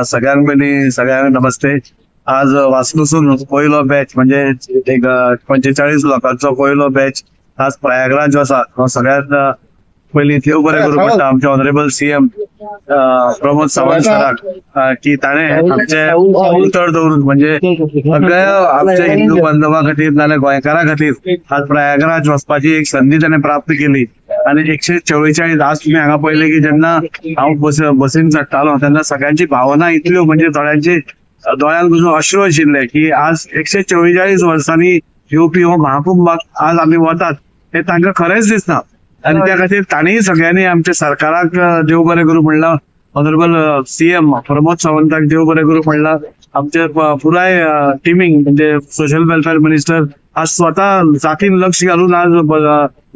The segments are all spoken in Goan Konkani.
सगळ्यांक पयलीं सगळ्यांक नमस्ते. आज वास्कोसून पयलो बॅच म्हणजे एक 45 लोकांचो पयलो बॅच आज प्रयागराज जो आसा हो सगळ्यात पयलीं देव बरें करूं पडटा आमचे ऑनरेबल सीएम प्रमोद सावंत सराक की ताणें आमचे उतर दवरून म्हणजे सगळ्या आमच्या हिंदू बांधवा खातीर नाल्यार गोंयकारां खातीर आज प्रयागराज वचपाची एक संदी ताणें प्राप्त केली. आनी 144 आज तुमी हांगा पळयलें की जेन्ना हांव बसीन चडटालो तेन्ना सगळ्यांची भावना इतल्यो म्हणजे थोड्यांची दोळ्यांत पसून अश्रू आशिल्ले की आज 144 वर्सांनी येवपी हो महाकुंभाक आज आमी वतात हे तांकां खरेंच दिसना. आनी त्या खातीर तांणी सगळ्यांनी आमच्या सरकाराक देव बरें करूं म्हणलां, ऑनरेबल सीएम प्रमोद सावंताक देव बरें करूं म्हणलां, आमचे पुराय टिमींग म्हणजे सोशल वेलफेअर मिनिस्टर आज स्वता जातीन लक्ष घालून आज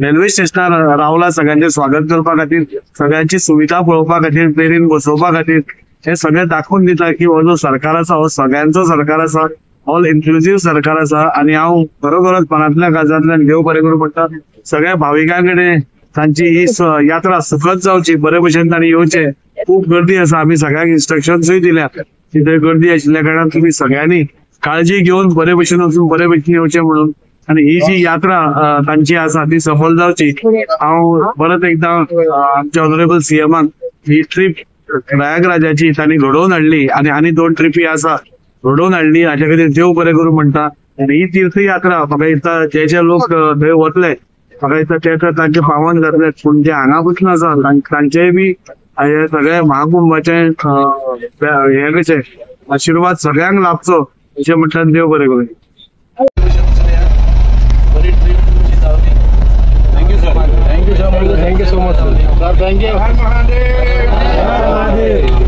रेल्वे स्टेशनार रावला सगळ्यांचे स्वागत करपा खातीर, सगळ्यांची सुविधा पळोवपा खातीर, ट्रेनीन बसोवपा खातीर. हे सगळें दाखोवन दिता की हो जो सरकार आसा हो सगळ्यांचो सरकार आसा, ऑल इन्क्लुझीव सरकार आसा. आनी हांव खरोखरच मनांतल्या काळजांतल्यान देव बरें करूं पडटा सगळ्या भाविकां कडेन तांची ही यात्रा सुखद जावची, बरे भशेन तांणी येवचें. खूब गर्दी आसा, आमी सगळ्यांक इन्स्ट्रक्शन्सूय दिल्या की थंय गर्दी आशिल्ल्या कारणान तुमी सगळ्यांनी काळजी घेवन बरे भशेन वचून बरे भशेन येवचें म्हणून. आनी ही जी यात्रा तांची आसा ती सफल जावची. हांव परत एकदां आमच्या ऑनरेबल सीएमाक ही ट्रीप प्रयागराजाची तांणी घडोवन हाडली आनी आनी 2 ट्रिपी आसा घडोवन हाडली हाच्या खातीर देव बरें करूं म्हणटा. आनी ही तीर्थयात्रा म्हाका दिसता जे जे लोक थंय वतले म्हाका दिसता ते तर तांचे पावन जातले, पूण जे हांगा बसून आसा तांचेय बी हे सगळे महाकुंभाचे हे कशें आशिर्वाद सगळ्यांक लाभचो अशें म्हटल्यार देव बरें करूं. Thank you so much sir. Thank you.